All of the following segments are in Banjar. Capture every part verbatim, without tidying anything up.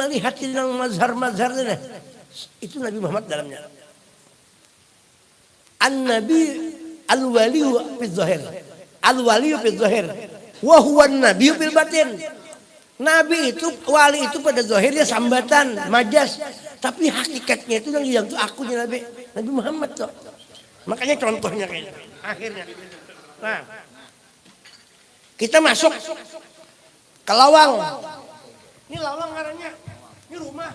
lihat ini nang mazhar-mazhar ini. Itu Nabi Muhammad dalamnya. An-Nabi al-waliyu fi zahir. Al-waliyu fi zahir. Wa huwa an-nabiyyu fil batin. Nabi itu, wali itu pada zahirnya sambatan, majas. Tapi hakikatnya itu yang yang itu akunya Nabi, Nabi Muhammad tuh. Makanya contohnya kayak gitu. Akhirnya. Nah, kita masuk ke lawang. Ini lawang ngarannya. Ini rumah.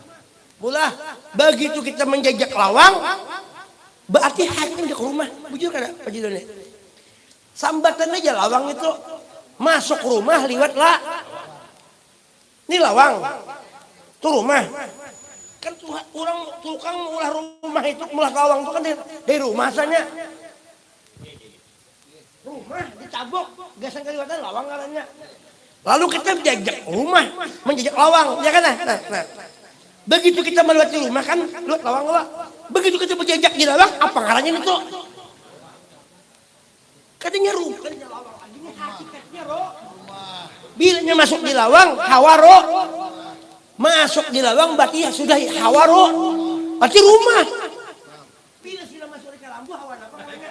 Mula begitu kita menjajak lawang, berarti hanya menjajak rumah. Bujur kada, Pak Jidone? Sambatan aja lawang itu masuk rumah liwat lah. Ini lawang. Itu rumah. Kan tuh orang tukang ulah rumah itu, ulah lawang itu kan dari, dari rumah asalnya. Rumah ditabuk, gasan kaliwatan lawang ngarannya. Lalu kita menjajak rumah, menjajak lawang, ya kan? Nah, nah, nah. Begitu kita melewati rumah kan, lewat lawang lah. Begitu kita menjajak di lawang, apa ngarannya itu? Katanya rumah, katanya lawang lagi, ini hakikatnya, Ro. Bilanya masuk di lawang, hawa, Ro. Masuk di lawang berarti ya sudah hawa, Ro. Berarti rumah. Bila sudah masuk di kalambu, hawa apa namanya?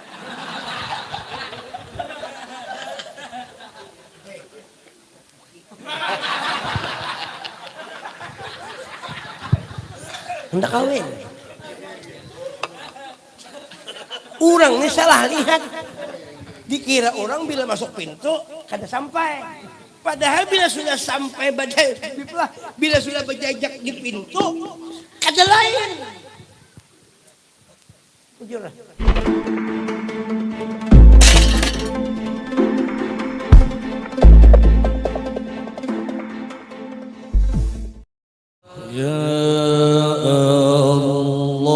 Hendak kawin. Orang ni salah lihat. Dikira orang bila masuk pintu kada sampai. Padahal bila sudah sampai badai, bila sudah berjajak di pintu, kada lain. Bujur lah. Ya Allah,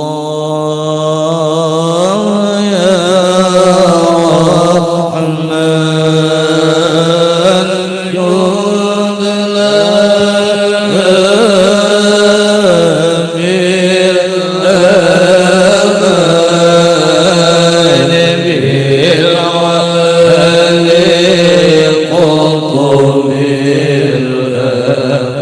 ya Rahman, judlah bil aman bil wali qutbil akwan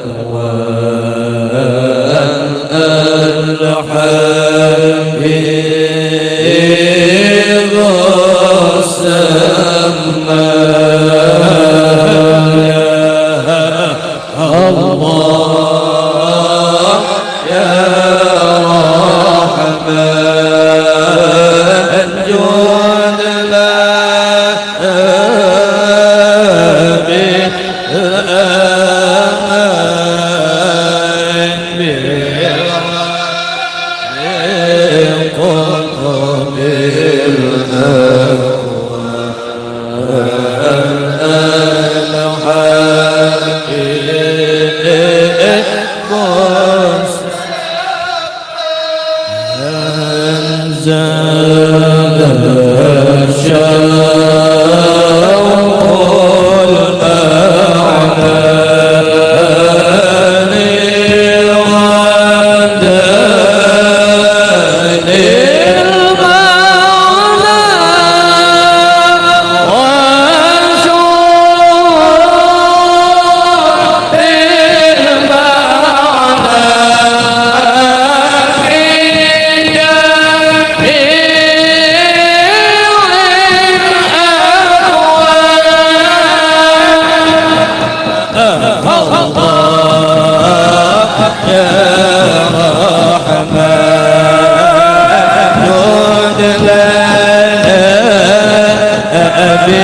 al-habib.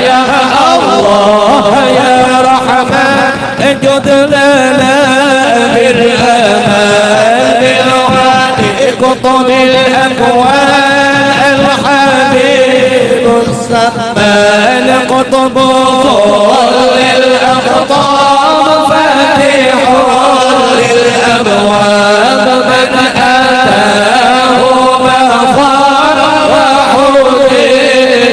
يا الله يا رحمن، جد لنا بالأمان بالغالي قطب الأكوان الحبيب السمان قطب كل الأقطاب فاتح للأبواب من أتاه ما فرحه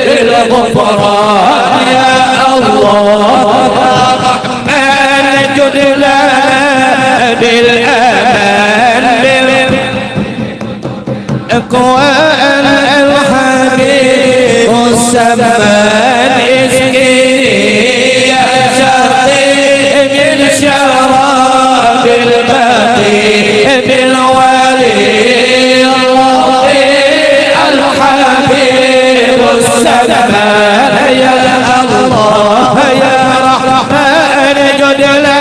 بالغفران يا الله. الرحمن جد لنا بالأمان بالأكوان الحبيب السمان اسقني يا ساقي من شراب الباقي بالولي الرضي الحبيب السمان يا الله يا رحمن جد لنا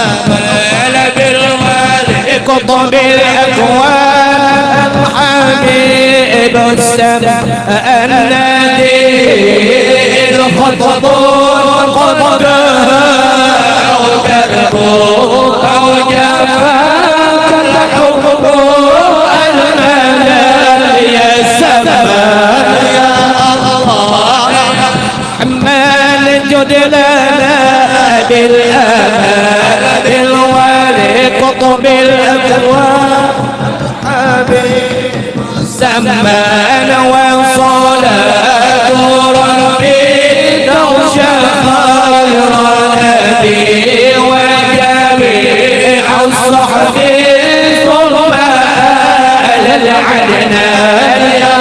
آمنا بالوالي قطب الأكوان الحبيب السماء الذي الخطب قد أو كذب أو جفا فالحب المنادى يا السماء يا الله. الرحمن جد لنا بالأمان بالوالي قطب الأكوان حبيب الزمان وصلاة ربي تغشى خير النبي وجميع الصحب ثم آل العدنان يا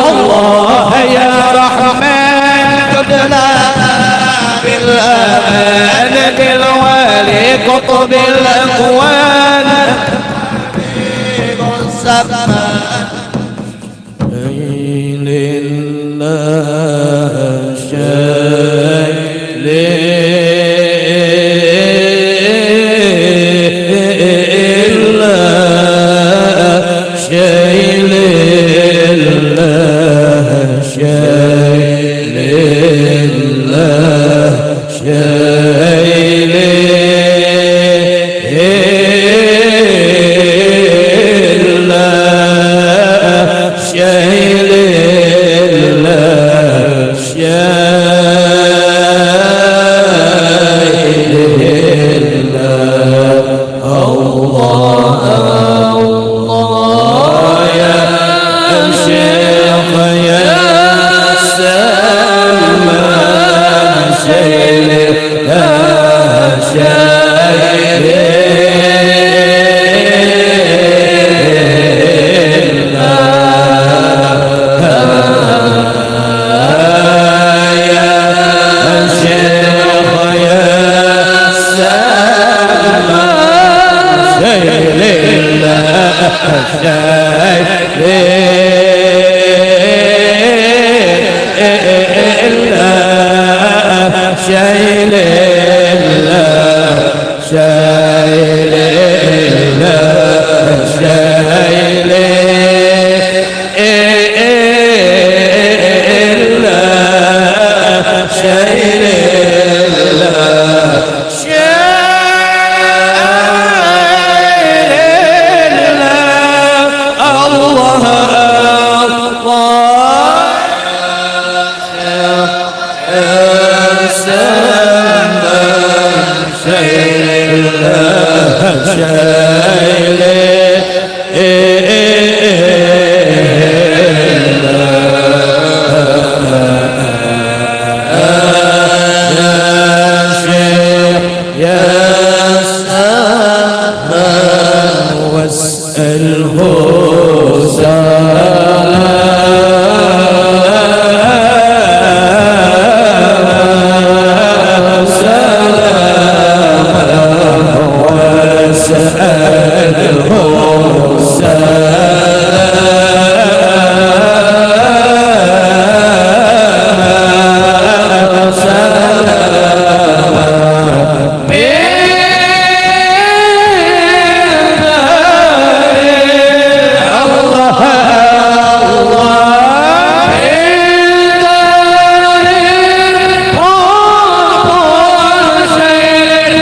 الله يا رحمن جد لنا بالأمان بالوالي قطب الأكوان حبيب السماء شيء لله شيء لله شيء لله شيء لله شيء لله شيء إلا شيء إلا شيء إلا شيء إلا شيء إلا شيء إلا الله الله. شيء إلا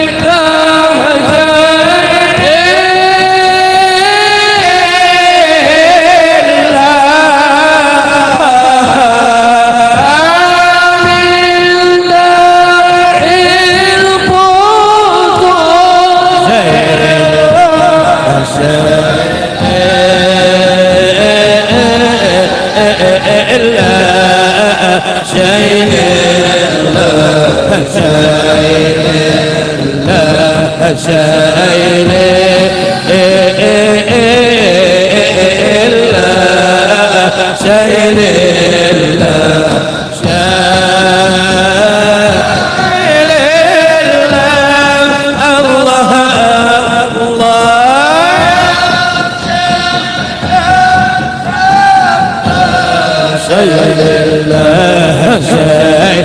شيء إلا شيء إلا شيء إلا شيء إلا الله الله. شيء إلا شيء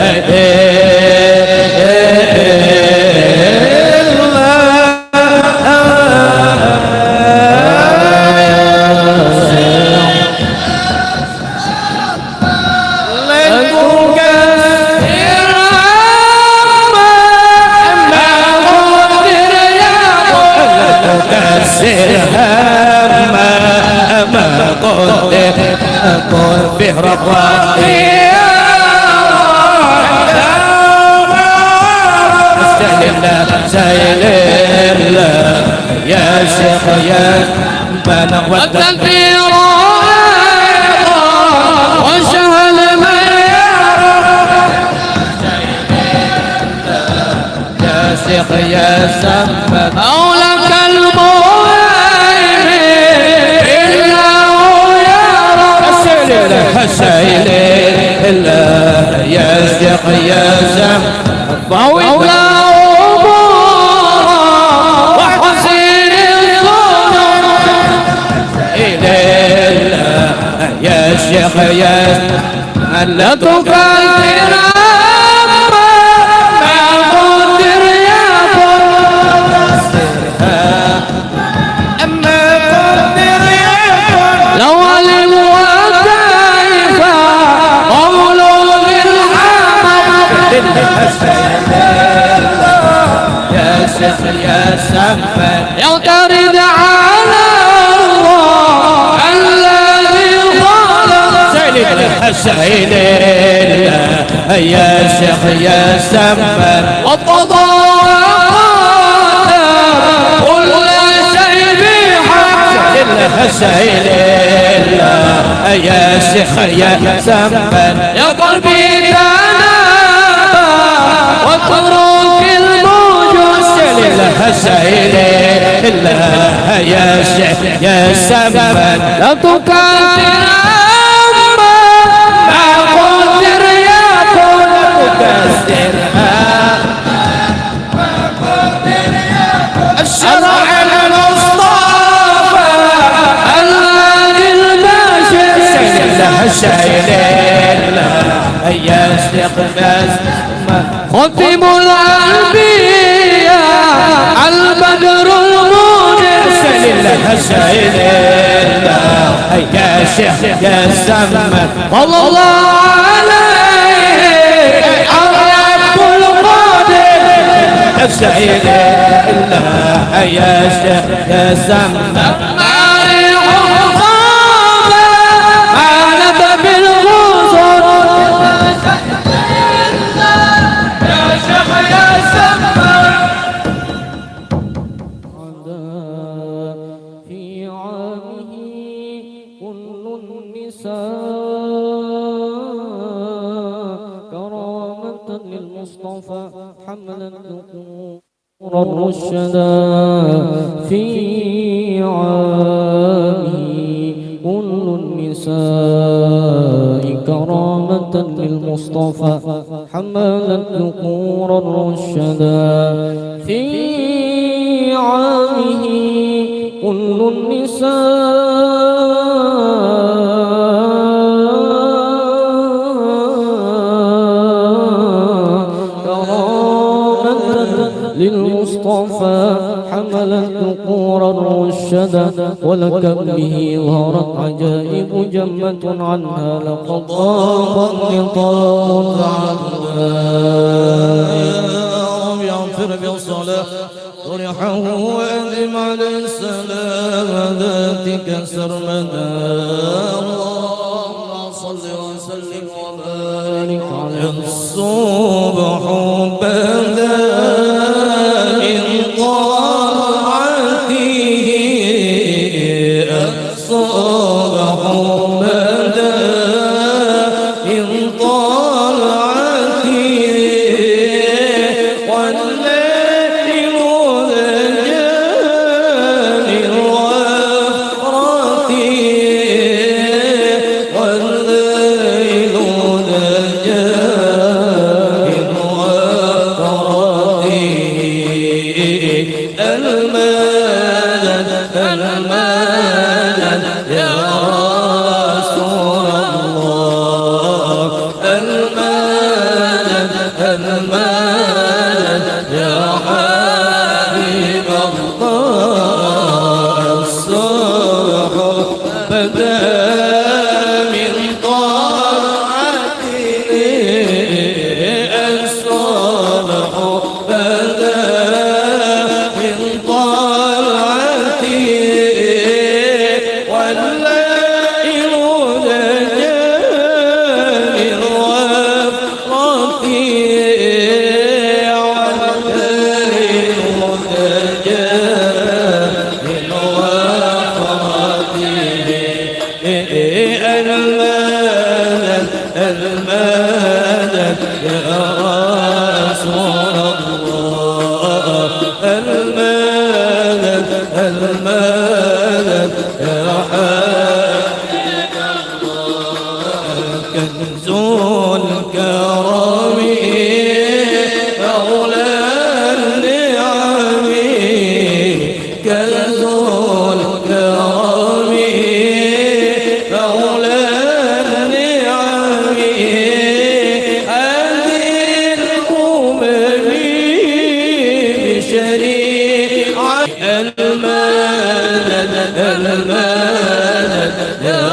إلا يا شيخ يا من ودك. وشهد من يا رب. يا شيخ يا سمد. مولاك المهيمن إنه يا رب. السيل إلا يا شيخ يا سمد. فولا أمورا وحسين الظلم. إلا يا شيخ يا ألا تكثر أما ما قدر يا قدر. أما قدر يا قدر. لو علم وكيف قولوا بالحمد. يا شيخ يا سمد. يعترض على الله الذي خلق. سيد الحسين يا شيخ يا سمد. وقضى وقدر كل شيء بحق. سيد الحسين يا شيخ يا سمد. يا قلبي تنابى واترك الموجود. سيد الحسين إلا يا شيخ يا سمد. لا تكثر أما ما قدر يا قدر. تكثر الشرع المصطفى خاتم الأنبياء البدر المنير. سيدنا يا شيخ يا سمى، صلى الله عليه الرب القادر. سيدنا يا شيخ يا سمى، ماري عقابة، أنا بالغصن. يا شيخ يا سمى. في عامه كل النساء كرامة للمصطفى حملت ذكور الرشدا. في عامه كل النساء كرامة للمصطفى حملت ذكور الرشدا. في عامه كل النساء كرامة للمصطفى حملت ذكور الرشدا. ولك به ظهرت عجائب جمة عنها لقد ضاق النطاق تعدى. يا رب اغفر بالصلاة ورحمه وأدم على السلام ذاتك سرمدا. اللهم صل وسلم وبارك على الصبح بدا من طلعته، الصبح بدا من طلعته، والليل دجى من غفرته، والليل دجى من غفرته. المدد، المدد يا رسول الله، المدد، المدد يا حبيب الله. الصبح بدا من طلعته، الصبح بدا من طلعته، والليل دجى من غفرته، والليل دجى من غفرته. المدد، المدد يا رسول الله، المدد، المدد يا حبيب الله. كنز الكرم مولى النعم، كنز الكرم مولى النعم، هذه الأمم بشريعة. المدد، المدد يا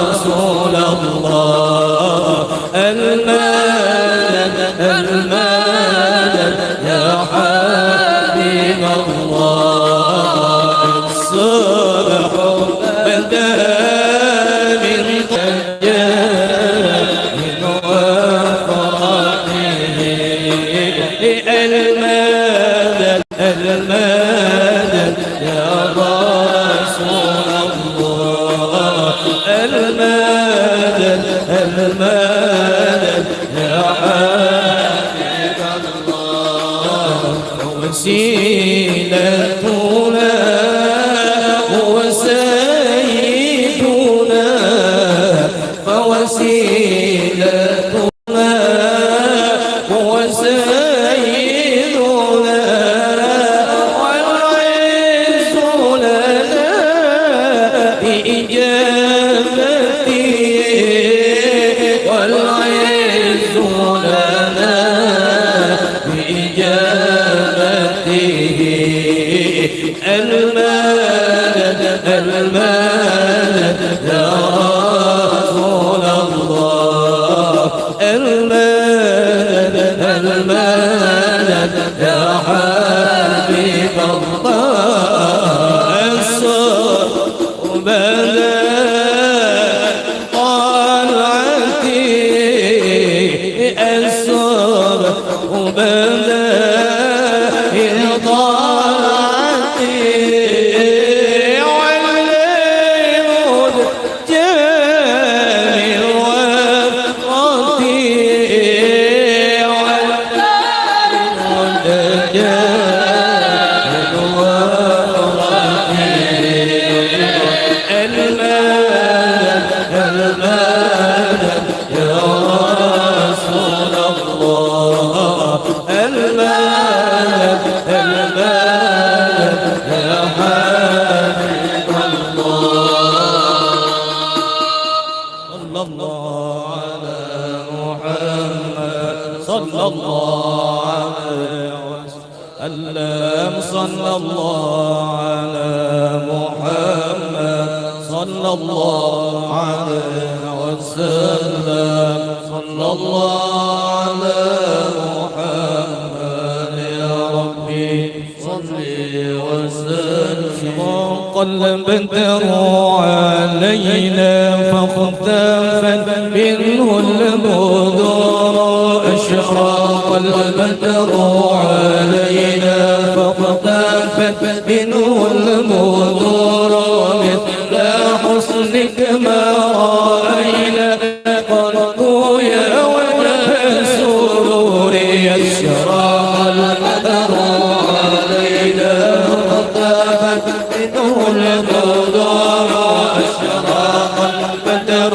رسول الله، المدد، المدد يا حبيب الله. الصبح بدا من طيب من وفرته، المدد، المدد يا رسول الله، المدد، المدد يا حبيب الله. وسيلتنا هو سيدنا، فوسيلتنا هو سيدنا، والعز لنا بإجابته، والعز المدد يا رسول الله، المدد، المدد يا حبيب الله. الصبح بدا طلعتي، الصبح بدا طلعتي، والليل جميل وفرتي، والليل جميل وفرتي. المدد، المدد يا رسول الله، المدد، المدد يا حبيب الله. صلى الله على محمد، صلى الله عليه وسلم. اللهم صل الله على محمد، صلى الله عليه وسلم. صلى الله على محمد يا ربي، صل وسلم. أشرق البدر علينا فاختفت منه البدور، أشرق البدر علينا فاختفت منه البدور، مثل حسنك ما رأينا قط يا وجه السرور، أشرق البدر علينا فاختفت منه البدور، أشرق البدر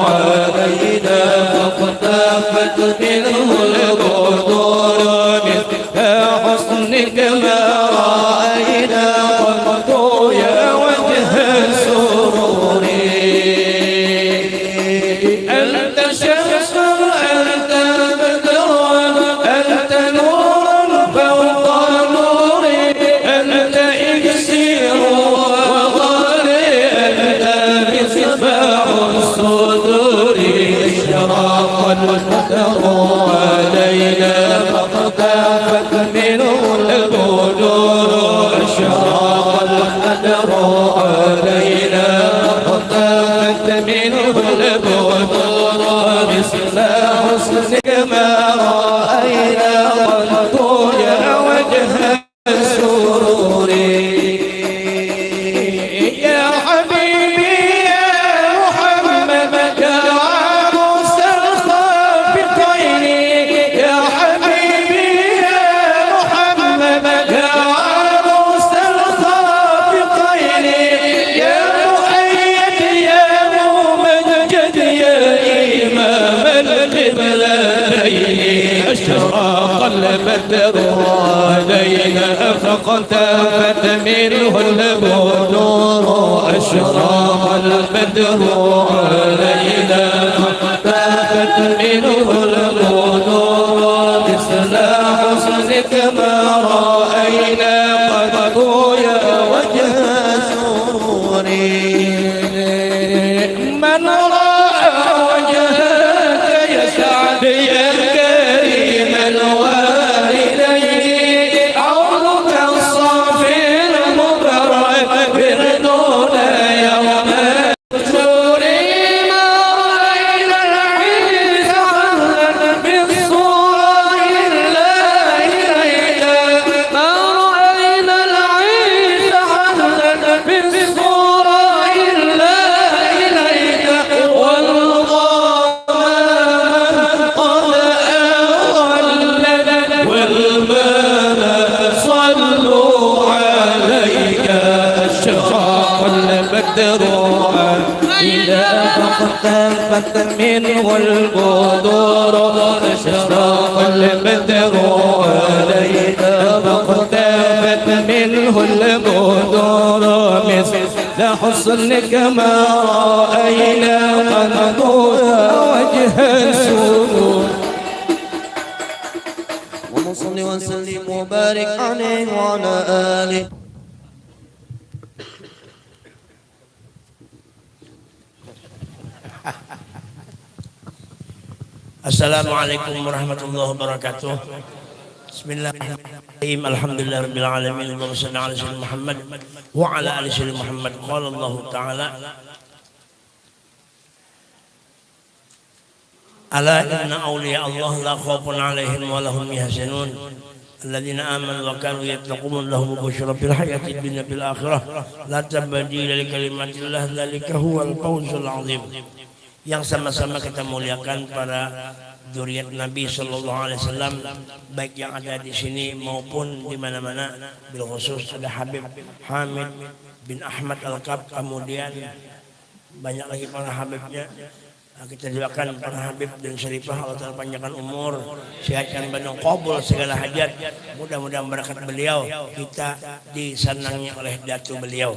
علينا فاختفت منه البدور، مثل حسنك ما رأينا قط يا وجه السرور. أنت شمس، أنت بدر، أنت نور فوق نور، أنت إكسير وغالي، أنت مصباح الصدور. أشرق البدر علينا فاختفت منه البدور، أشرق البدر علينا فاختفت منه البدور، مثل حسنك ما رأينا قط يا وجه السرور. يا حبيبي يا محمد يا عروس الخافقين، يا حبيبي يا محمد يا عروس الخافقين، يا مؤيد يا ممجد يا إمام القبلتين، أشرق البدر علينا فاختفت منه البدور، أشرق البدر علينا فاختفت منه البدور، مثل حسنك ما رأينا قط يا وجه السرور. من رأى وجهك يا سعدي يا كريم الوالدين، عونك الصافي المبرك بردنا يوم النشور. ما رأينا العيش حلا بالصورة إلا إليك، ما رأينا العيش حلا بالصورة إلا إليك، والمقام قد أظلت والمنى صلوا عليك، أشرق البدر علينا فاختفت منه البدور، أشرق البدر علينا فاختفت منه البدور، مثل حسنك ما رأينا قط وجه السرور. اللهم صل وسلم وبارك عليه وعلى آله. Assalamualaikum warahmatullahi wabarakatuh. Bismillahirrahmanirrahim. Alhamdulillahirabbil alamin. Allahumma shalli ala sayyidina Muhammad wa ala ali sayyidina Muhammad. Qala Allahu ta'ala, "Ala inna awliya Allah la khaufun alaihim wa lahum yahzanun. Alladzina amanu wa kanu yattaqun lahum busyra fil hayatid dunya fil akhirah. La tabdila li kalimatillah, dzalika huwal fawzul azim." Yang sama-sama kita muliakan para zuriat Nabi sallallahu alaihi wasallam, baik yang ada di sini maupun di mana-mana. Bil khusus ada Habib Hamid bin Ahmad Al-Kab, kemudian banyak lagi para habibnya. Nah, kita doakan para habib dan syarifah, Allah Ta'ala panjangkan umur, sehatkan badan, kabul segala hajat. Mudah-mudahan berkat beliau kita disenangi oleh datu beliau.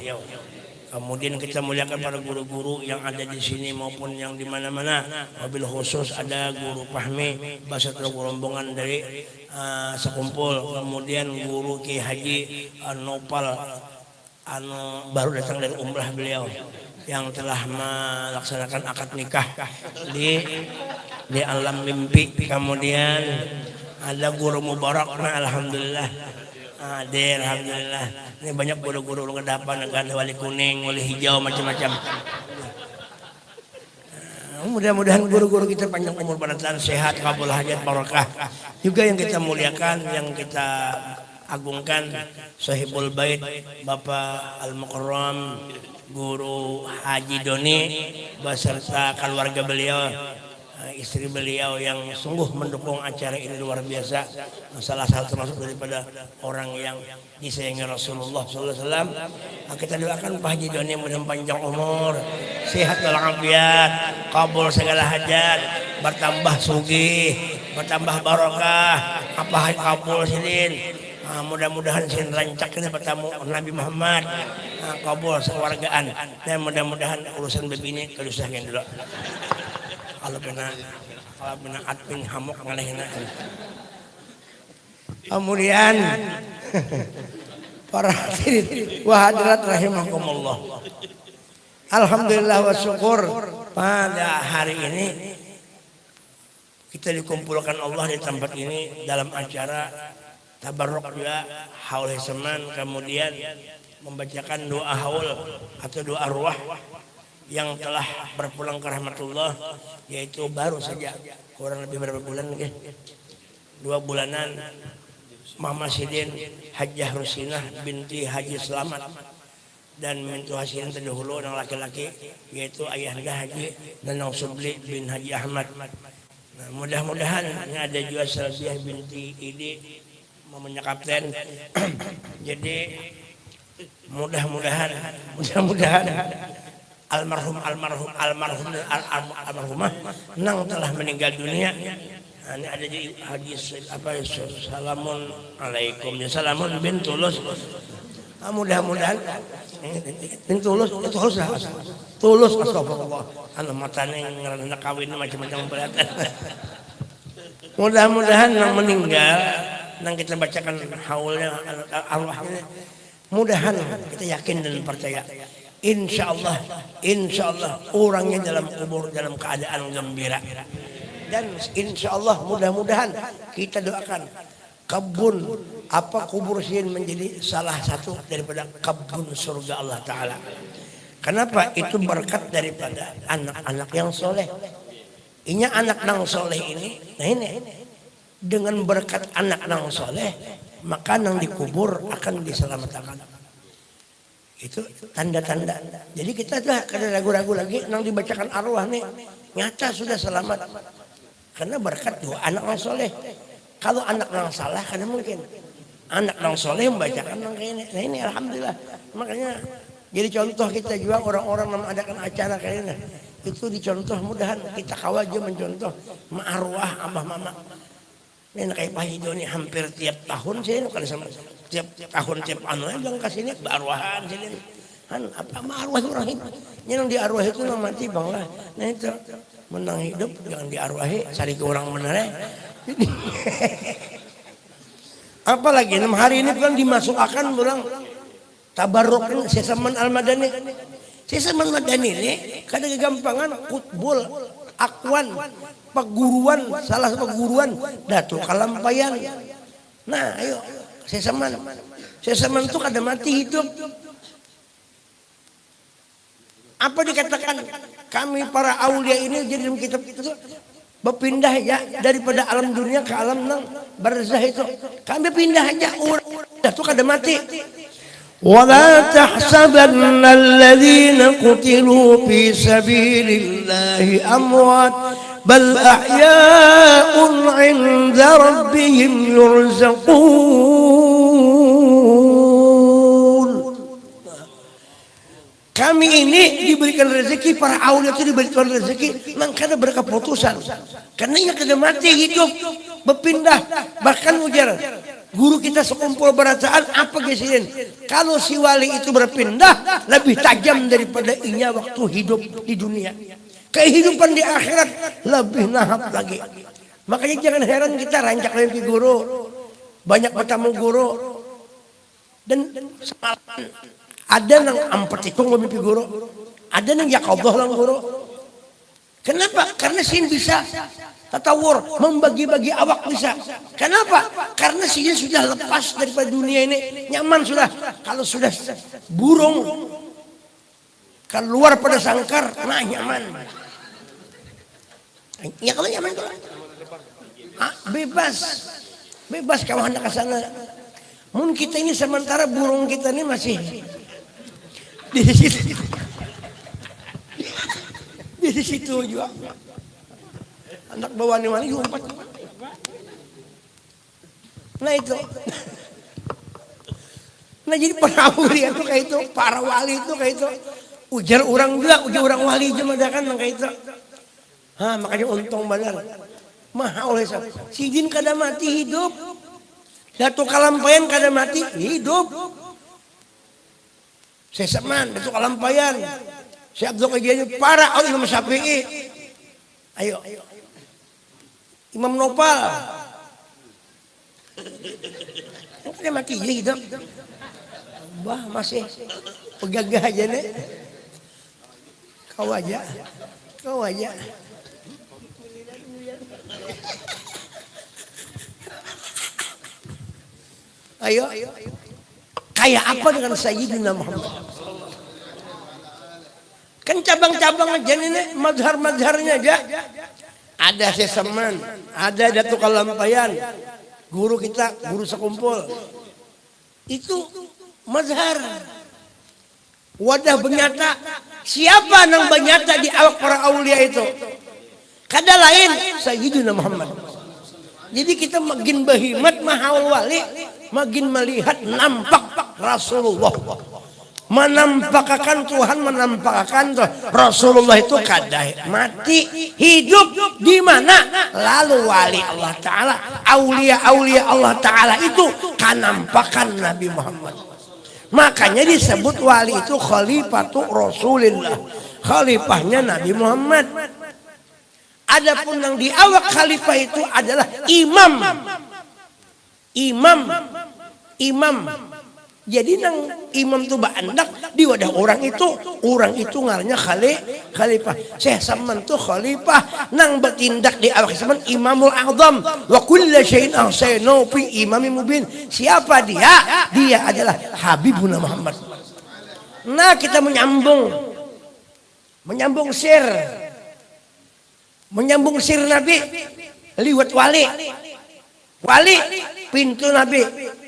Kemudian kita muliakan para guru-guru yang ada di sini maupun yang di mana-mana. Wabil khusus ada Guru Fahmi beserta rombongan dari, eh, sekumpul. Kemudian Guru Kiai Haji, eh, Nopal, anu, baru datang dari umrah beliau yang telah melaksanakan akad nikah di, di alam mimpi. Kemudian ada Guru Mubarak, nah, alhamdulillah. Hadir, alhamdulillah. Ini banyak guru-guru ulun kada hafal, ada wali kuning, wali hijau, macam-macam. Nah, mudah-mudahan guru-guru kita panjang umur, baratan sehat, kabul hajat, barokah. Juga yang kita muliakan, yang kita agungkan, Sohibul Bait, Bapak Al Mukarram, Guru Haji Doni, beserta keluarga beliau, eh, istri beliau yang sungguh mendukung acara ini luar biasa. Salah satu termasuk daripada orang yang disayangi Rasulullah sallallahu alaihi wasallam. Nah, kita doakan Pak Haji Doni mudah panjang umur, sehat walafiat, kabul segala hajat, bertambah sugih, bertambah barokah, apa hai kabul sidin. Nah, mudah-mudahan sidin rancak ini bertamu Nabi Muhammad. Nah, kabul sekeluargaan. Dan mudah-mudahan urusan bebini kada usah gin dulu. Kalau kena, kalau kena admin hamuk ngalehina. Kemudian para hadirin wa hadirat rahimakumullah. Alhamdulillah wa syukur, pada hari ini kita dikumpulkan Allah di tempat ini dalam acara tabarruk juga haul hisaman, kemudian membacakan doa haul atau doa arwah yang telah berpulang ke rahmatullah, yaitu baru saja kurang lebih berapa bulan, nggih? Dua bulanan, Mama sidin Hajah Rusinah binti Haji Selamat dan mintuha sidin terdahulu nang laki-laki, yaitu Ayahanda Haji Nanang Subli bin Haji Ahmad. Nah, mudah-mudahan ini ada juga Salbiah binti Idi, mamanya kapten. Jadi, mudah-mudahan, mudah-mudahan almarhum, almarhum, almarhum dan al-, al-, almarhumah nang telah meninggal dunia. Nah, ini ada di Haji S-, apa, S-, salamun alaikum. Ya, salamun bin Tulus. Ah, mudah-mudahan bin Tulus, Tulus lah. Tulus, astagfirullah. Anu, mata ni ngaran anak kawin ni macam-macam berat. Mudah-mudahan nang meninggal, nang kita bacakan haulnya, arwahnya, mudahan kita yakin dan percaya. Insya Allah, insya Allah, orangnya dalam kubur dalam keadaan gembira. Dan insya Allah, mudah-mudahan kita doakan kebun apa kubur sidin menjadi salah satu daripada kebun surga Allah Ta'ala. Kenapa? Itu berkat daripada anak-anak yang soleh. Inya anak nang soleh ini, nah ini, dengan berkat anak nang soleh, maka nang dikubur akan diselamatakan. Itu tanda-tanda. Jadi kita tuh kada ragu-ragu lagi, nang dibacakan arwah nih nyata sudah selamat. Karena berkat dua anak nang soleh. Kalau anak nang salah, kada mungkin. Anak nang soleh membacakan nang kayak ini. Nah, ini alhamdulillah. Makanya jadi contoh kita juga orang-orang yang mengadakan acara kayak ini. Itu dicontoh, mudahan kita kawa juga mencontoh ma arwah abah mama. Ini kayak Pak Hijo nih hampir tiap tahun sih, ini kada sama tiap tahun, tiap anu aja bilang ke sini, baarwahan sini. Han, apa ma arwah orang ini? Ini yang diarwah itu nang mati bang lah. Nah itu, menang hidup jangan diarwahi, cari ke orang benar ya. Apalagi enam hari ini kan dimasukkan orang tabarruk ini, Syekh Saman Al-Madani. Syekh Saman Madani ini kada gagampangan, kutbul, akwan, paguruan, salah paguruan Datu Kalampayan. Nah, ayo, seseman. Seseman tu kada mati, hidup. Apa dikatakan kami para aulia ini, jadi dalam kitab itu berpindah ya daripada alam dunia ke alam nang barzah itu. Kami pindah aja, urang Datu kada mati. ولا تحسبن الذين قتلوا في سبيل الله أموات بل أحياء عند ربهم يرزقون. Kami ini diberikan rezeki, para aulia itu diberikan rezeki nang kada berkeputusan. Karena inya kada mati, hidup, berpindah. Bahkan ujar guru kita sekumpul barataan, apa gesirin? Kalau si wali itu berpindah, lebih tajam daripada inya waktu hidup di dunia. Kehidupan di akhirat lebih nahap lagi. Makanya jangan heran kita rancak mimpi guru, banyak bertamu guru. Dan semalaman ada nang ampat ikung mimpi guru, ada nang ya Allah lang guru. Kenapa? Karena sin bisa tatawur, membagi-bagi awak bisa. Kenapa? Karena sin sudah lepas daripada dunia ini, nyaman sudah. Kalau sudah burung keluar pada sangkar, nah nyaman. Ya kalau nyaman kalau ah, bebas, bebas kawan ke sana. Mun kita ini sementara burung kita ini masih di situ, di situ juga. Anak bawah ini mana juga empat. Nah itu. Nah jadi para aulia itu kayak itu, para wali itu kayak itu. Ujar orang juga, ujar orang wali juga ada kan kayak itu. Ha, makanya untung benar. Maha oleh sab. Sidin kada mati hidup. Datu Kalampayan kada mati hidup. Seseman, Datu Kalampayan. Si Abdul Qadir para Imam Syafi'i. Ayo. Imam Nopal. Kada mati je hidup. Bah masih pegagah aja nih. Kau aja. Kau aja. Ayo. Kayak apa dengan Sayyidina Muhammad? Kan cabang-cabang aja nih, mazhar-mazharnya aja. Ada Seseman, ada Datu Kalampayan, guru kita, guru sekumpul. Itu mazhar. Wadah benyata. Siapa nang benyata di awak para aulia itu? Kada lain Sayyidina Muhammad. Jadi kita magin bahimat mahaul wali, magin melihat nampak Rasulullah. Manampakakan Tuhan, manampakakan tuh Rasulullah itu kada mati, hidup di mana? Lalu wali Allah Ta'ala, aulia-aulia Allah Ta'ala itu kanampakan Nabi Muhammad. Makanya disebut wali itu khalifatu Rasulillah, khalifahnya Nabi Muhammad. Adapun yang di awak khalifah itu adalah imam. Imam, imam. Jadi nang imam tu baandak di wadah orang itu, orang itu ngarannya khali, khalifah. Syekh Saman tu khalifah nang bertindak di awak Saman imamul azam. Wa kulla syai'in ahsaynahu fi imami mubin. Siapa dia? Dia adalah Habibuna Muhammad. Nah, kita menyambung. Menyambung sir. Menyambung sir Nabi liwat wali. Wali pintu Nabi.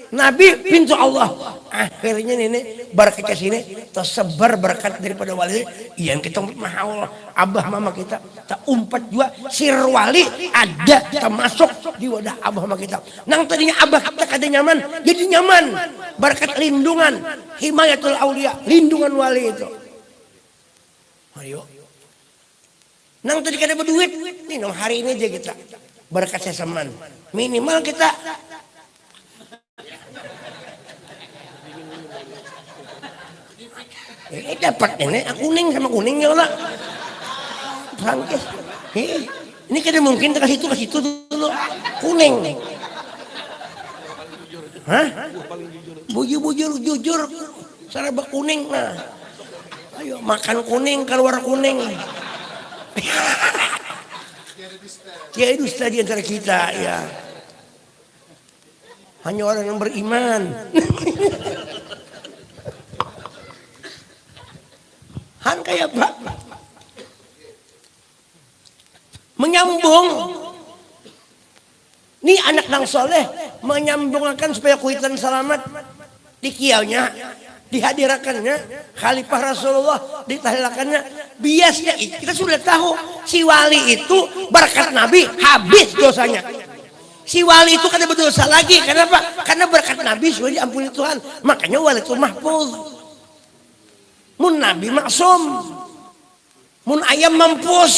Nabi pintu Allah. Akhirnya ini berkat ke sini tersebar berkat daripada wali yang kita umpat mahaul abah mama kita tak umpat juga sir wali ada termasuk di wadah abah mama kita. Nang tadinya abah kita kada nyaman jadi nyaman berkat lindungan himayatul aulia lindungan wali itu. Ayo. Nang tadi kada berduit, minum hari ini aja kita. Berkat seseman. Minimal kita eh, dapat ini ah, kuning sama kuning ya Allah. Bangkis. Eh, ini kada mungkin ke situ ke situ dulu. Kuning. Hah? Bujur-bujur jujur. Saraba kuning nah. Ayo makan kuning keluar kuning. Tiada dusta di antara kita, ya. Hanya orang yang beriman. Han kayak apa? Menyambung. Ni anak nang soleh menyambungakan supaya kuitan salamat. Dikiaunya, dihadirakannya, khalifah Rasulullah ditahlilakannya. Biasnya i-, kita sudah tahu si wali itu berkat Nabi habis dosanya. Si wali itu kada berdosa lagi. Kenapa? Karena berkat Nabi sudah diampuni Tuhan. Makanya wali itu mahfuz. Mun Nabi maksum. Mun ayam mampus,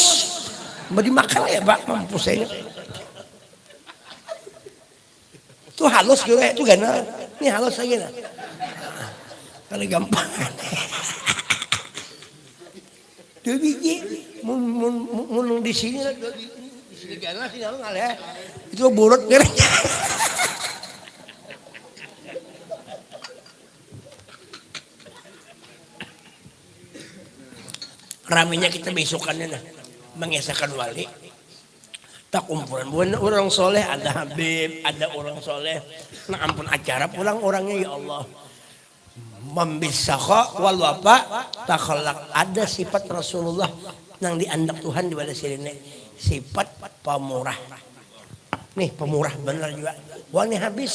mau dimakan ya, Pak, mampus aja. Itu halus juga, itu ganal. Ini halus lagi nah. Kalau gampang. Dua biji, mun, mun, mun, mun di sini lah, dua biji. Di sini ganal, sini halus ngalih. Itu burut merahnya. Raminya kita besokannya nah, mengisahkan wali. Tak kumpulan buhan orang soleh, ada Habib, ada orang soleh. Nah, ampun acara pulang orangnya, ya Allah. Mambisakha wal wafa takhalak. Ada sifat Rasulullah yang diandak Tuhan di bala sirine. Sifat pemurah. Nih, pemurah benar juga. Wani habis.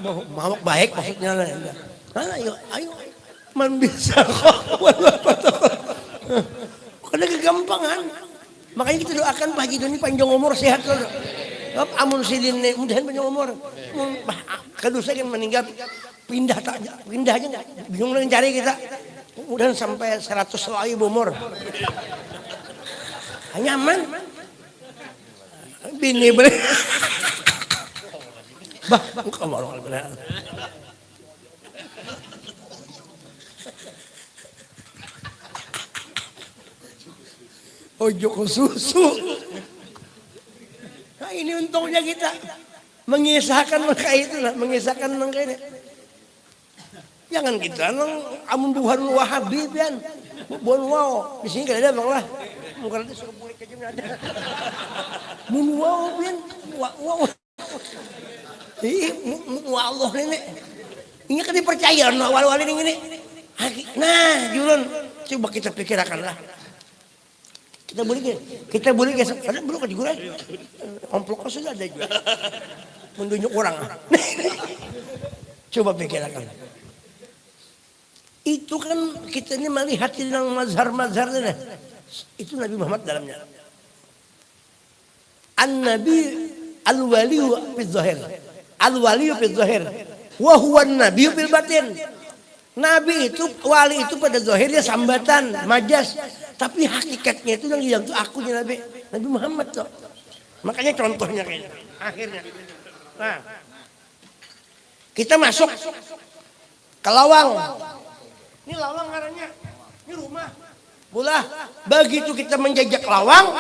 Mau, mau baik maksudnya lah. Nah, ayo, ayo. Man bisa kok. Kada kegampangan. Makanya kita doakan Pak Haji Doni panjang umur, sehat terus. Amun sidin ni mudahan panjang umur. Mun, bah, kada usah kan meninggal. Pindah tak, pindah aja nggak. Bingung nang cari kita. Udah sampai seratus lagi umur. Nyaman. Bini beli. Bah, engkau mau benar. Ojo ke susu. Nah, ini untungnya kita mengisahkan kayak itulah, mengisahkan kayak ini. Jangan kita nang amun buhan wahabi pian. Buhan wow, di sini kada ada bang lah. Mungkin ada suruh bulik aja ada. Mun wow pian, wow. Ih, mu- mu- Allah ini. Ini kan dipercaya no wali-wali ini. Haki- Nah, jurun, coba kita pikirakan lah. Kita boleh gak? Kita boleh gak? Ada belum kan juga? Amplopnya sudah ada juga. Menunjuk orang. Coba pikirkan. Itu kan kita ini melihat yang mazhar-mazhar ini. Itu Nabi Muhammad dalamnya. An-Nabi al-waliyu fi zahir. Al-waliyu fi zahir. Wa huwa nabi fil batin. Nabi itu, wali itu pada zahirnya sambatan, majas. Tapi hakikatnya itu yang hidup itu akunya Nabi. Nabi Muhammad tuh. Makanya contohnya kayak ini. Akhirnya. Nah, kita masuk ke lawang. Ini lawang ngarannya. Ini rumah. Mula, begitu kita menjajak lawang,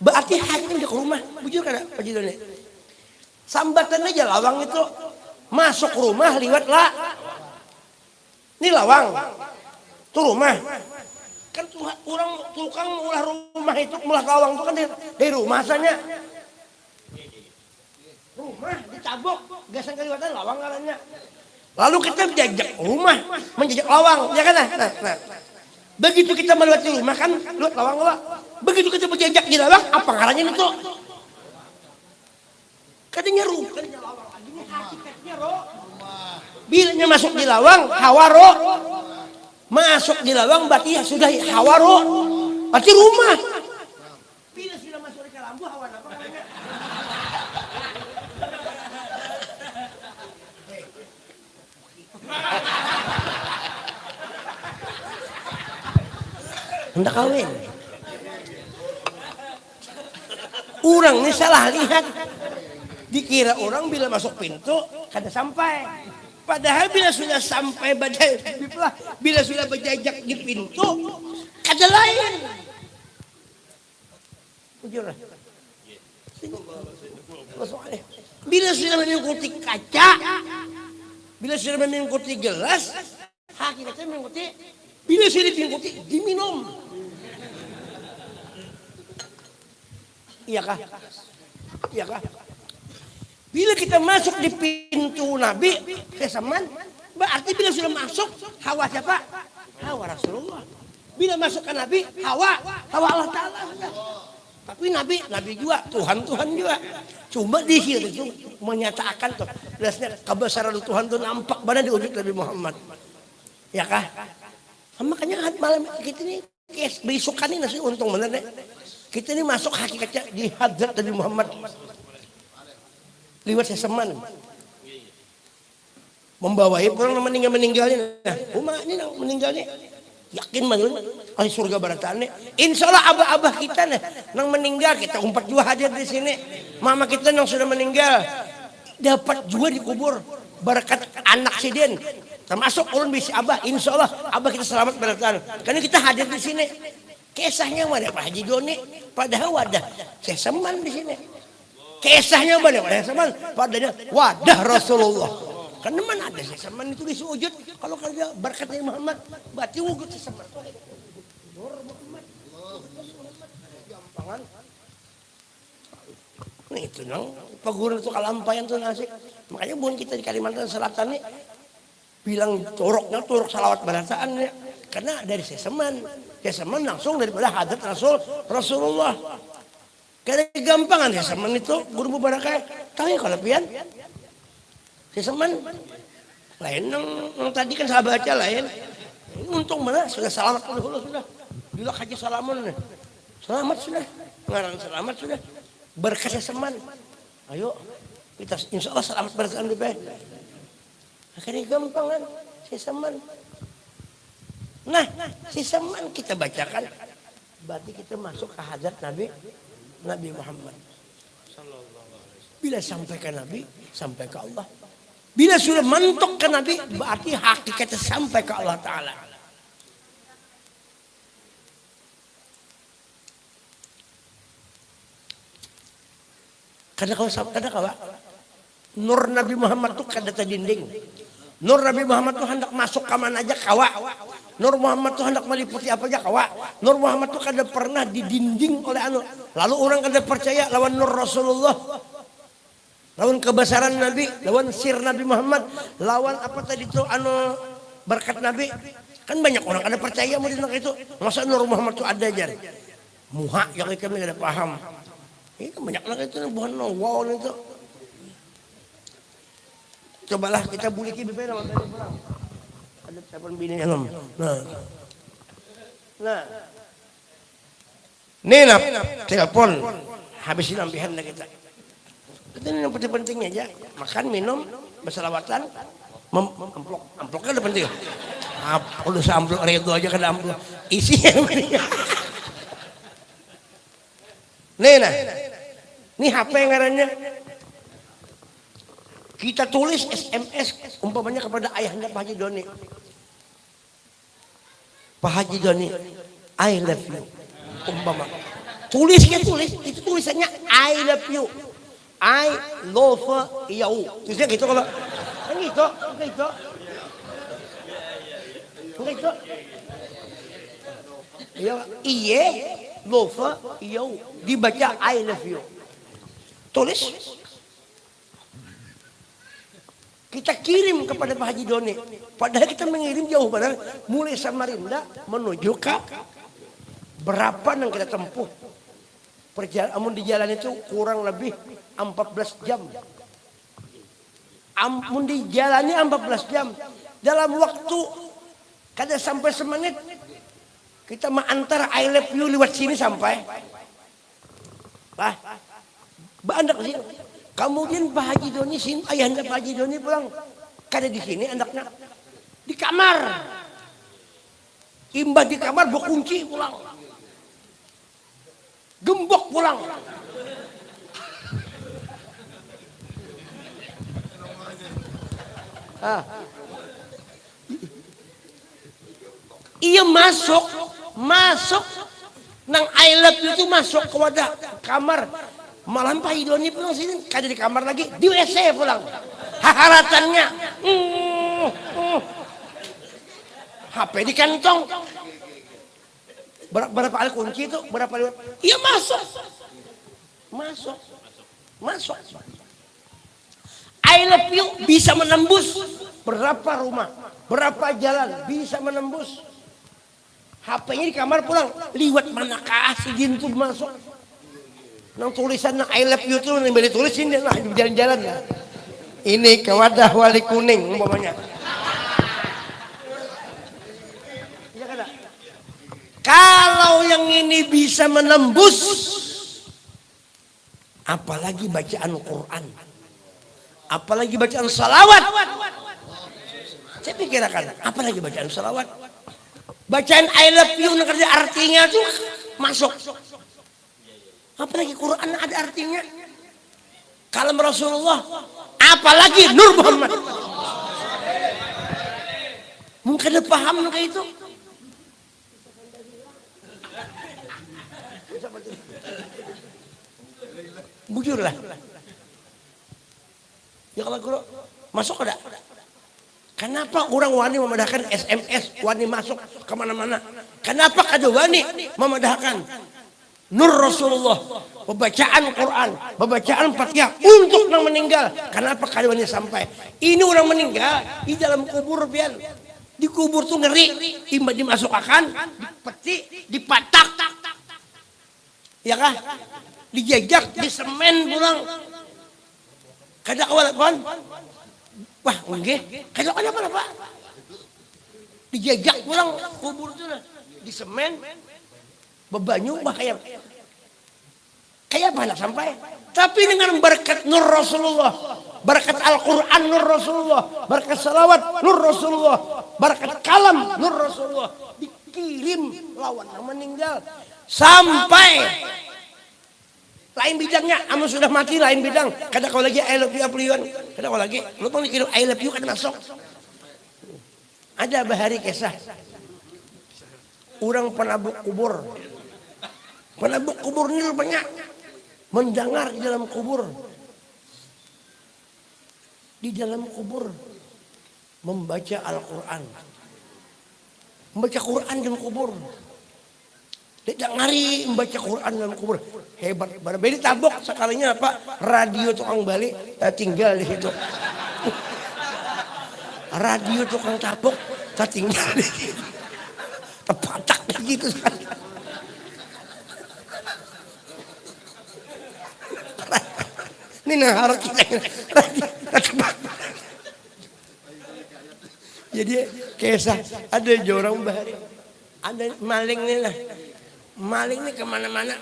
berarti hati menjajak rumah. Bujur kada, Pak Jidone? Sambatan aja lawang itu masuk rumah liwat lah. Ini lawang. Itu rumah. Kan tuh orang tukang ulah rumah itu, ulah lawang itu kan dari, dari rumah asalnya. Rumah ditabuk, gasan kaliwatan lawang ngarannya. Lalu kita menjajak rumah, menjajak lawang, ya kan? Nah, nah, nah. Begitu kita melewati rumah kan, lewat lawang lah. Begitu kita berjajak di lawang, apa ngarannya itu? Katanya rumah, katanya lawang lagi ini hakikatnya ro. Bilanya masuk di lawang, hawa ro. Masuk di lawang berarti sudah hawa ro. Berarti rumah. Bila sudah masuk di kalambu, hawa apa namanya? Hendak kawin. Orang ni salah lihat. Dikira orang bila masuk pintu kada sampai. Padahal bila sudah sampai badai bibit lah, bila sudah berjajak di pintu, kada lain. Bujur lah. Bila sudah memingkuti kaca, bila sudah memingkuti gelas, hakikatnya memingkuti. Bila sudah dipingkuti, diminum. Iya kah? Iya kah? Bila kita masuk di pintu Nabi, seseman, berarti bila sudah masuk, hawa siapa? Hawa Rasulullah. Bila masuk ke Nabi, hawa, hawa Allah Ta'ala sudah. Tapi Nabi, Nabi juga, Tuhan, Tuhan juga. Cuma di sini itu menyatakan tuh, jelasnya kebesaran Tuhan tuh nampak banget di wujud Nabi Muhammad. Ya kah? Nah, makanya malam kita ini, kes, beisukan ini nasi untung bener deh. Kita ini masuk hakikatnya di hadrat Nabi Muhammad. Liwat seseman. Membawai pulang nang meninggal meninggal ni. Nah, uma ni nang meninggal ni. Yakin banget. Ahli surga barataan ni. Insya Allah abah-abah kita nih. Nang meninggal kita umpat juga hadir di sini. Mama kita nang sudah meninggal. Dapat juga dikubur. Berkat anak sidin. Termasuk ulun bisi abah. Insya Allah abah kita selamat barataan. Karena kita hadir di sini. Kisahnya mana Pak Haji Doni? Padahal wadah seseman di sini. Kisahnya mana wadah seseman? Padahal wadah Rasulullah. Karena mana ada seseman itu di sujud? Kalau kerja berkatnya Muhammad, berarti wujud seseman. Nur Muhammad. Gampangan. Nah itu nang pagurun itu kalampaian tuh nasib. Makanya bukan kita di Kalimantan Selatan nih bilang turuknya turuk salawat barataan ya. Karena dari seseman, seseman langsung daripada hadat Rasul Rasulullah. Kada gampangan seseman itu guru mubarakah. Tahu ya kalau pian seseman lain nang, nang tadi kan sahabat aja lain. Ini untung mana sudah selamat dulu sudah. Bila kaji salamun nih. Selamat sudah. Ngarang selamat sudah. Berkah seseman. Ayo kita insya Allah selamat barataan di Akhirnya gampang kan, seseman. Nah, seseman kita bacakan, berarti kita masuk ke hadat Nabi, Nabi Muhammad. Bila sampai ke Nabi, sampai ke Allah. Bila sudah mentok ke Nabi, berarti hakikatnya sampai ke Allah Ta'ala. Kada kawa sama, kada kawa. Nur Nabi Muhammad tu kada tadinding. Nur Nabi Muhammad tu handak masuk ka mana aja kawa. Nur Muhammad tu handak maliputi apa aja kawa. Nur Muhammad tu kada pernah didinding oleh anu. Lalu orang kada percaya lawan Nur Rasulullah. Lawan kebesaran Nabi, lawan sir Nabi Muhammad, lawan apa tadi tu anu berkat Nabi. Kan banyak orang kada percaya mau itu. Masa Nur Muhammad tu ada jar. Muha ya kami kada paham. Ini banyak lagi itu buhan nang wow itu. Cobalah kita buliki bibir nama tadi pulang. Ada telepon bini enam. Nah. Nah. Nih nah, telepon. Habis ini lampihan dah kita. Itu yang penting-pentingnya aja. Makan, minum, berselawatan. Mem amplok, amplok kan penting. Apa lu amplok redo aja kada amplok. Isi yang penting. Nih nah, ini H P ngarannya. Kita tulis S M S umpamanya kepada ayahnya Pak Haji Doni. Pak Haji Doni, I love you. Umpama. Tulisnya tulis, itu tulisannya I love you. I love you. Tulisnya gitu kalau. Kan gitu, gitu. Gitu. Iya, iye, love you. Dibaca I love you. Tulis. Kita kirim kepada Pak Haji Doni. Padahal kita mengirim jauh benar, mulai Samarinda menuju ke berapa yang kita tempuh. Perjalanan amun di jalan itu kurang lebih empat belas jam. Amun di jalannya empat belas jam. Dalam waktu kada sampai semenit kita mengantar I love you lewat sini sampai. Lah, baandak sih. Kemudian Pak Haji Doni sini, ayahnya Pak Haji Doni pulang. Kada di sini andaknya. Di kamar. Imbah di kamar bekunci pulang. Gembok pulang. Ah. Iya masuk, masuk nang I love you itu masuk ke wadah kamar. Malam Pak Idoni pulang sini, kada di kamar lagi, di W C pulang. Haharatannya. Hmm, hmm. H P di kantong. Berapa, berapa kali kunci itu? Berapa lewat? Iya masuk. Masuk. Masuk. I love you bisa menembus berapa rumah, berapa jalan bisa menembus. H P-nya di kamar pulang, liwat manakah si jin tu masuk. Nang tulisan nang I love you tu nang beli tulis ini nah di jalan-jalan ya. Ini ke wadah wali kuning umpamanya. Iya kada? Kalau yang ini bisa menembus, apalagi bacaan Quran, apalagi bacaan salawat. Saya pikirakan, apalagi bacaan salawat. Bacaan I love you nang kada artinya tuh masuk. Apalagi Quran ada artinya. Kalam Rasulullah, apalagi Nur Muhammad. Mun kada paham nang kayak itu. Bujur lah. Ya kalau guru masuk kada? Kenapa orang wani memadahkan S M S, wani masuk kemana-mana? Kenapa kada wani memadahkan Nur Rasulullah, pembacaan Quran, pembacaan Fatihah untuk nang meninggal? Kenapa kada wani sampai? Ini orang meninggal di dalam kubur pian. Di kubur tuh ngeri, imbah dimasukakan, dipeti, dipatak. Ya kah? Dijajak, disemen pulang. Kada kawa lakon. Wah, nggih. Kada kawa apa-apa. Dijajak pulang kubur tuh nah. Disemen, bebanyu, wah kayak kayak apa nak sampai. Tapi dengan berkat Nur Rasulullah, berkat Al-Quran Nur Rasulullah, berkat salawat Nur Rasulullah, berkat kalam Nur Rasulullah, dikirim lawan yang meninggal sampai lain bidangnya. Amun sudah mati lain bidang, kada kau lagi I love you apa liwan, kada kau lagi. Lu pang dikirim I love you kada masuk. Ada bahari kisah orang penabuk kubur. Penabuk kubur ni rupanya mendengar di dalam kubur. Di dalam kubur membaca Al-Quran. Membaca Quran dalam kubur. Tidak ngari membaca Quran dalam kubur. Hebat. Baru beli tabok sekalinya apa? Radio tukang balik, eh, tinggal di situ. Radio tukang tabok, tinggal di situ. Tepatak gitu. Ini nah harus kita. Jadi kisah ada jorong bahari. Ada maling nih lah. Maling nih kemana-mana.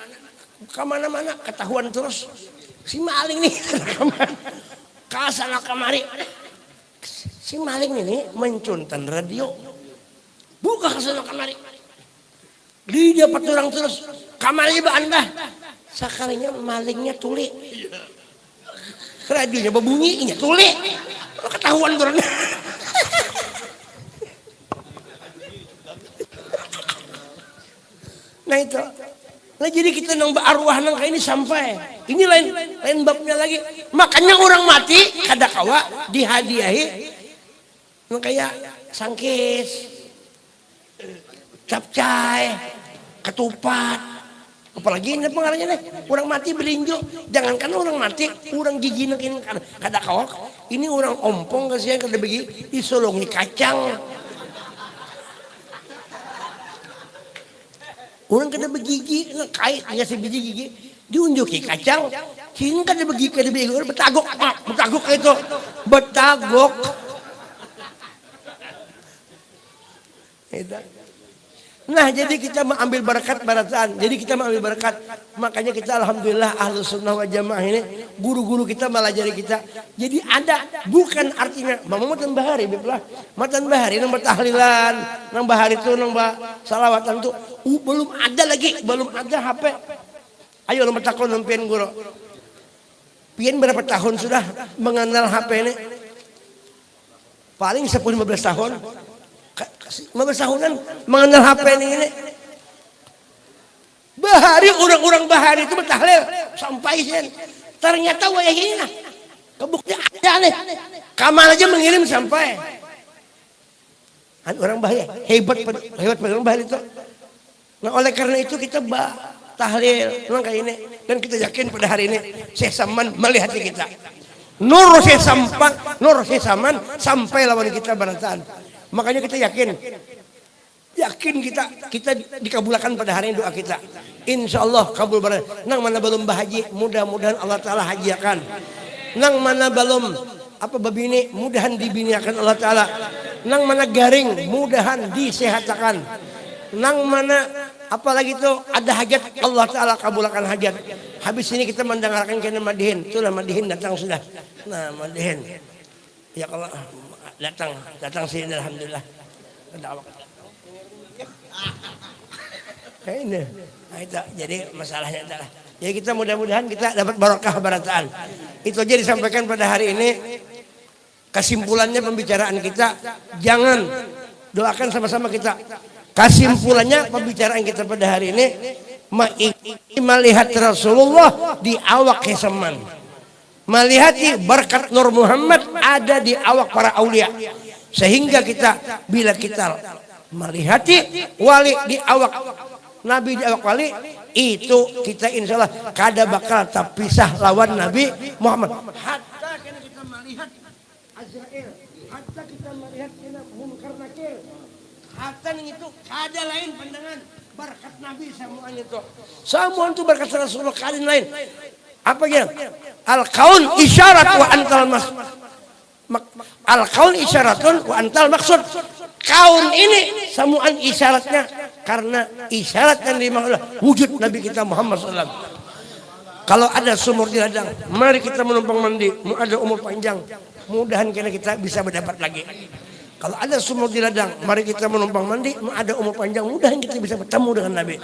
Kemana-mana ketahuan terus. Si maling nih kemana. Kasana kamari. Si maling ini mencuntan radio. Buka kasana kamari. Di dapat orang terus. Kamarnya baan bah. Sakalinya malingnya tuli. Radionya berbunyi, inya tuli. Ketahuan turun. Nah itu. Nah jadi kita nang bearwah nang kayak ini sampai. Ini lain lain babnya lagi. Makanya orang mati kada kawa dihadiahi nang kayak sangkis, capcay, ketupat. Apalagi ini pengarangnya nih, orang mati belinjo. Jangankan orang mati, orang gigi nang kini kada kada kawa. Ini orang ompong kasihan kada begi disolongi kacang. Orang kada begigi, kait nya sebiji gigi, diunjuki kacang, cing kada begigi kada begigi, betagok, betagok itu, betagok. Nah jadi kita mengambil berkat barataan, jadi kita mengambil berkat, makanya kita alhamdulillah ahlu sunnah wal jamaah ini guru-guru kita melajari kita. Jadi ada bukan artinya mama matan bahari biblah, matan bahari nang bertahlilan, nang bahari tu nang ba salawatan tu uh, belum ada lagi, belum ada H P. Ayo lo bertakon nang pian guru. Pian berapa tahun sudah mengenal H P ini? Paling sepuluh lima belas tahun. Lima belas tahunan mengenal H P ini. Ini. Hari orang-orang bahari itu bertahlil sampai sen. Ternyata wayah ini nah. Kebukti ada nih. Kamal aja mengirim sampai. Kan orang bahaya, hebat pada hebat pada orang bahaya itu. Nah, oleh karena itu kita ba tahlil nang kayak ini dan kita yakin pada hari ini Syekh Saman melihati kita. Nur Syekh Sampang, nur Syekh Saman sampai lawan kita barataan. Makanya kita yakin. Yakin kita kita dikabulakan pada hari ini doa kita. Insya Allah kabul barataan. Nang mana belum bahaji, mudah-mudahan Allah Taala hajiakan. Nang mana belum apa babini, mudahan dibiniakan Allah Taala. Nang mana garing, mudahan disehatakan. Nang mana apalagi tu ada hajat, Allah Taala kabulakan hajat. Habis ini kita mendengarkan kena madihin, itulah madihin datang sudah. Nah, madihin. Ya kalau datang, datang sini alhamdulillah. Ada awak. Kayak ini. Nah, itu. Jadi masalahnya adalah. Jadi kita mudah-mudahan kita dapat barokah barataan. Itu aja disampaikan pada hari ini. Kesimpulannya pembicaraan kita, jangan, doakan sama-sama kita. Kesimpulannya pembicaraan kita pada hari ini, melihat Rasulullah di awak Syekh Saman. Melihati berkat Nur Muhammad ada di awak para aulia. Sehingga kita, bila kita melihati wali di awak Nabi, di awak wali, itu kita insya Allah kada bakal terpisah lawan Nabi Muhammad. Hatta kena kita melihat Azrail, hatta kita melihat kena Munkar Nakir, hatta nang itu kada lain pandangan, berkat Nabi samuanya tu. Samuan tu berkat Rasulullah, kada lain. Apa gin? Al kaun isyarat wa antal mas. Mak- Al kaun isyaratun wa antal maksud. Kaun ini samuan isyaratnya karena isyarat yang dimaksud adalah wujud Nabi kita Muhammad sallallahu alaihi wasallam. Kalau ada sumur di ladang, mari kita menumpang mandi, mau ada umur panjang, mudahan kena kita bisa berdapat lagi. Kalau ada sumur di ladang, mari kita menumpang mandi, mau ada umur panjang, mudahan kita bisa bertemu dengan Nabi.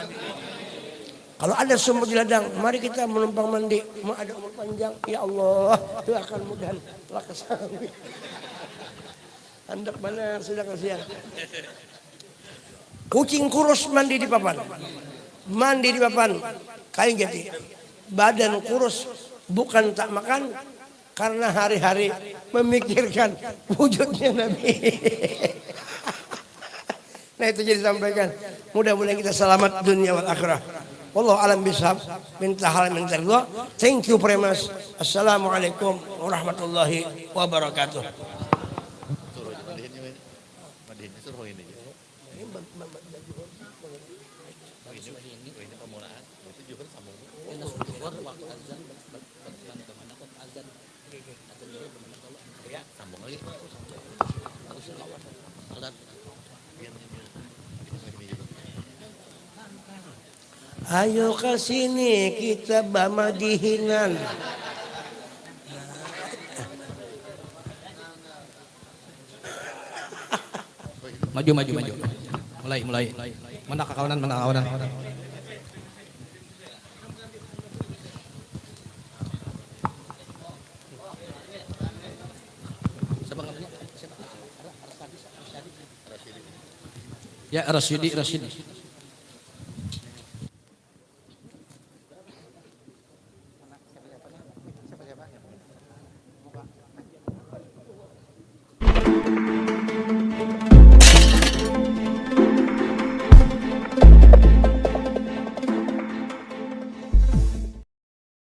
Kalau ada sumur di ladang, mari kita menumpang mandi, mau ada umur panjang, ya Allah, doakan mudahan lakas. Handak banar sudah kasihan. Kucing kurus mandi di papan. Mandi di papan. Kain jati. Badan kurus bukan tak makan karena hari-hari memikirkan wujudnya Nabi. Nah itu jadi sampaikan. Mudah-mudahan kita selamat dunia wal akhirah. Wallahu alam bisawab. Minta hal minta ridho. Thank you very much. Assalamualaikum warahmatullahi wabarakatuh. Madihin suruh ini aja. Ini, ini pemulaan, itu juhur sambung. Kena syukur waktu azan, ber- ber- bersenang kemana kok azan. Azan juhur kemana kalau ya sambung lagi. Aku sih lawan. Alat. Biar ini, biar ini, ini gitu. Ayo ke sini kita bamadihinan. Maju, maju, maju. Mulai, mulai. Mana kakawanan, mana kakawanan. Siapa namanya? Siapa? Ar- Ar- Arsyadi, Arsyadi. Ya, Rasyidi, Rasyidi.